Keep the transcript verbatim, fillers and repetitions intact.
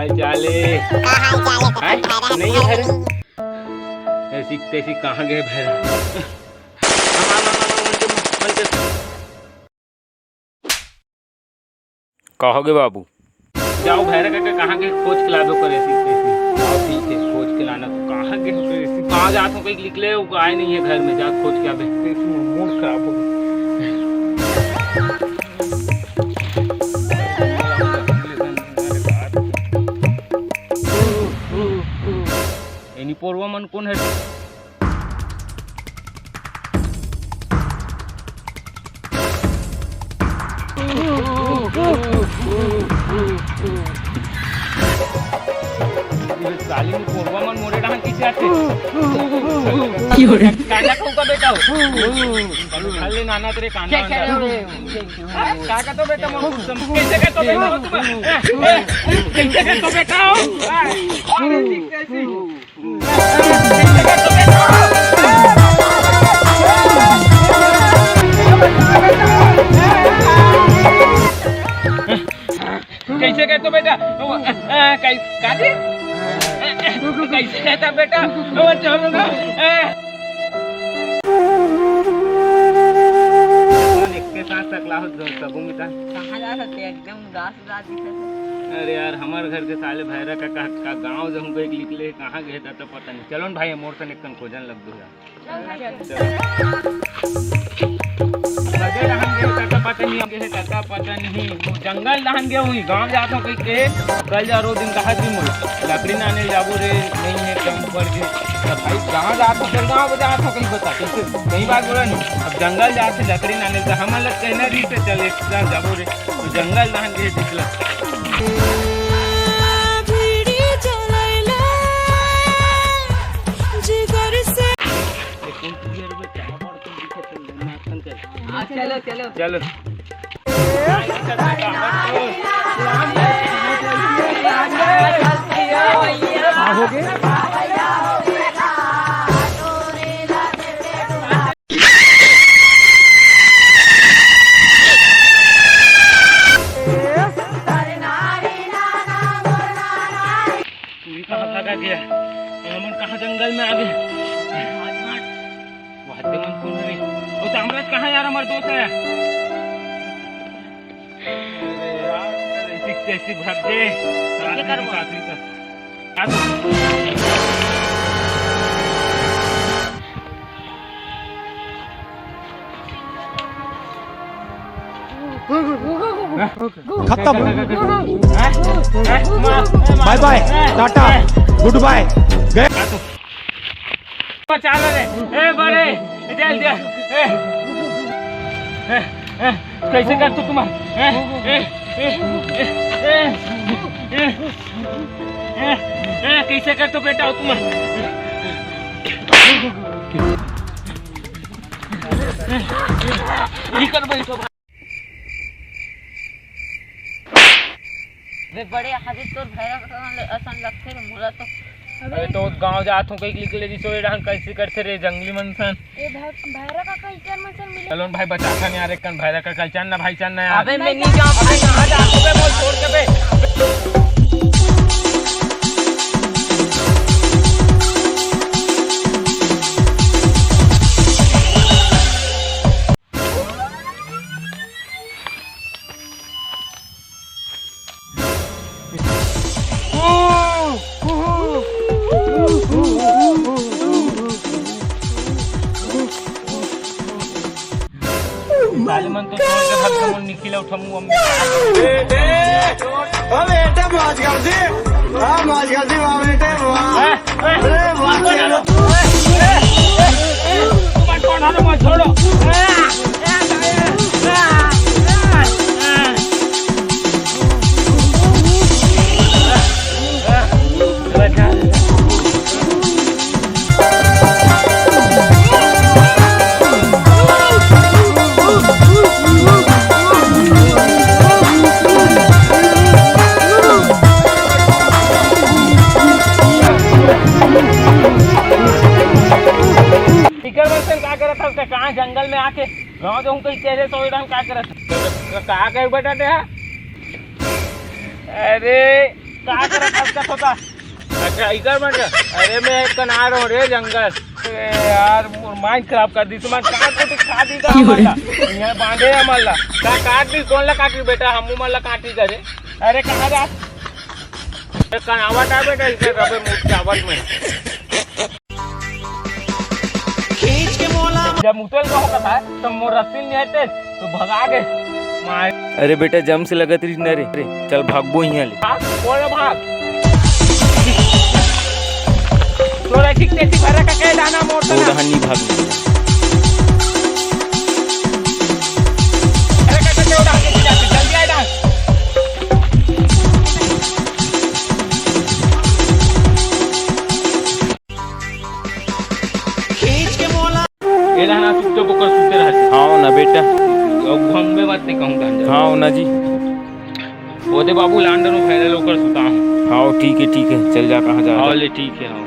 चाले। का हाल चाल है? हैं? नहीं है घर। ऐसी तैसी कहाँ गए भैरा? कहोगे बाबू? जाओ भैरा काका, कहाँ गए? खोज के लाबो करे ऐसी तैसी। हाँ, ठीक है, खोज के लाना। तो कहाँ गए करे ऐसी? कहाँ जात हो, कहीं निकले हो, आए नहीं है घर में, जा खोज के आबे। तैसी मूड खराब हो गया। एनी पोरवा मन कौन है? ये साली में कोरवा मन मोरे डहान किसे आथे? कांदा खाऊ का बेटा हो? खा ले नाना तेरे कांदा वांदा। का का तो बेटा मन कुछ सम-, कैसे का तो बेटा हो तुम? कैसे का तो बेटा हो? अरे ठीक कैसी? कैसे कहतो बेटा? वो, अ, अ, कै-, काजी? कैसे कहता बेटा? वो चलो ना। अ। एक के साथ टकला हो, दो सबों में था। कहाँ जा सकते हैं? एकदम उदास उदास दिखत है। अरे यार, हमार घर के साले भैरा का, का, का गाँव जहूँ को एक निकले, कहाँ गए था तो पता नहीं। चलो न भाई, मोर से निकन खोजन लग दो यार। बजे डहान गे हे, कता पता नहीं, गे हे, कता पता नहीं। जंगल डहान गे हुई, गाँव जात हो कहि के। कल जा रो दिन कहा थी मोर, लकड़ी लाने जाबो रे, नहीं है, कम पड़ गए। तब भाई, गाँव जात हो, फिर गाँव जात हो, कहीं बता, कहीं, कहीं बात बोला नहीं। अब जंगल जात हे, लकड़ी लाने, तो हम अलग कहना रही से, चल, एक साथ जाबो रे। तो जंगल डहान गे हे, दिखला। बीड़ी जलैले जिगर से। हाँ, चलो, चलो। चलो। हाँ, हो गए। तू ही कहाँ भागा गया? हमन कहाँ जंगल में आ गए? वाह, दे मन कौन रे? ओ, तो हमरा कहाँ यार, हमार दोस्त है। अरे यार, ऐसी कैसी भाग गए? ये करवा। साथ में का। खत्म। बाय बाय, टाटा, गुड बाय, गए। बचा ले रे। ए बड़े, जल्दी आ। ए, ए, ए, कैसे कर तू तुम्हार? ए, ए, ए, ए, ए, ए, ए, कैसे कर तू बेटा हो तुम्हार? निकल भाई तो। वे बड़े हाजिर तोर भैरा असन लगथे रे मोला तो। अबे तो गांव जात हूं, कहीं निकले जी सोए रहन, कैसे करथे रे जंगली मनसन। ए भाई, भैरा का कहीं चल मनसन मिले। चलो न भाई, बचाथन यार, एक कन भैरा का कल चल ना भाई, चल ना यार। अबे मैं नहीं जाऊं। अबे कहां जात हूं बे, मोर छोड़ के बे। साले मन तो छोड़ के भाग गए, निखिल उठा मुंह अम्मी। ए, ए, ओ बेटा, मौज कर दी। हाँ, मौज कर दी, वाह बेटे, वाह। हैं? अरे, वाह, चलो। तुम्हारे कौन हाथ में छोड़ो? इकर मन से का करत हस? कहाँ जंगल में आके गाँव जाऊँ कहीं तेरे सोए रहन का करत हस? का कहे बेटा ते हा? अरे का करत हस का होता? अच्छा, इकर मन का? अरे, मैं एक कन आ रहा हूँ रे जंगल। अरे यार, मोर mind खराब कर दी। तुमन का को खा दी का हमन ला? यहाँ बांधे हमन ला। का काट दी? कौन ला काटी बेटा? हमू मन ला काटी करे। अरे, कहाँ जा? एक कन आवत आ बेटा, इसे कबे मुँह चावत में। जब उतल का होता था, तो मोर रस्सी नहीं आते, तो भगा गए। मार। अरे बेटा, जम से लगत रही न रे। चल भागबो यहाँ ले। हाँ, बोल भाग। तोरा ठीक से भरा का कह दाना मोड़ वो ना। दहन नहीं भाग। अरे, कट, कट, उड़ा, जल्दी आ, इधर। खींच के मोला। ए रहना चुपचाप ओकर सुते रहते। हाँ ना बेटा। अब हम में बात नहीं कहूँ गांजा। हाँ ना जी। वो दे बाबू लांडर में फैले ओकर सुता हूँ। हाँ ठीक है, ठीक है, चल जा, कहाँ जा हाँ रहा? ले ठीक है, हाँ।